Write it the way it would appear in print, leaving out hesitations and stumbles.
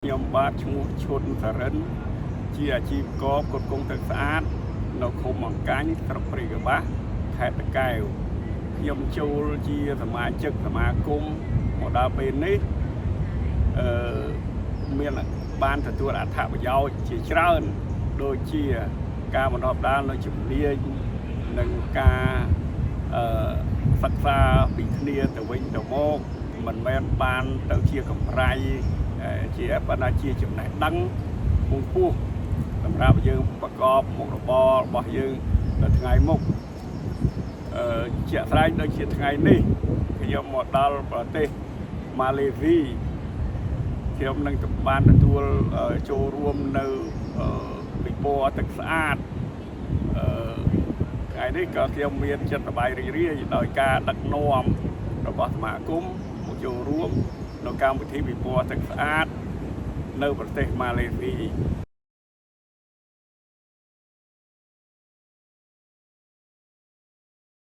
ខ្ញុំបាទឈ្មោះឈុនសរិន ជាអាជីវករផ្គត់ផ្គង់ទឹកស្អាត នៅឃុំអង្កាញ់ស្រុកព្រៃកប្បាសខេត្តតាកែវខ្ញុំចូលជាសមាជិកសមាគមមកដល់ពេលនេះអឺមានបានទទួលអត្ថប្រយោជន៍ជាច្រើនដូចជាការបណ្ដុះបណ្ដាលនៅជំនាញនិងការអឺសិក្សាពីគ្នាទៅវិញទៅមកមិនមែនបានទៅជាកម្រៃជាប៉ុន្តែជាចំណេះដឹងពងពោះ សម្រាប់យើងប្រកបមុខរបររបស់យើងនៅថ្ងៃមុខអឺជាក់ស្ដែងដូចជាថ្ងៃនេះខ្ញុំមកដល់ប្រទេសម៉ាឡេស៊ីខ្ញុំនឹងបានទទួលចូលរួមនៅពិព័រណ៍ទឹកស្អាតអឺថ្ងៃនេះក៏ខ្ញុំមានចិត្តសប្បាយរីករាយដោយការដឹកនាំរបស់សមាគមមកចូលរួមនៅកម្មវិធីពិព័រណ៍ទឹកស្អាតនៅប្រទេសម៉ាឡេស៊ី។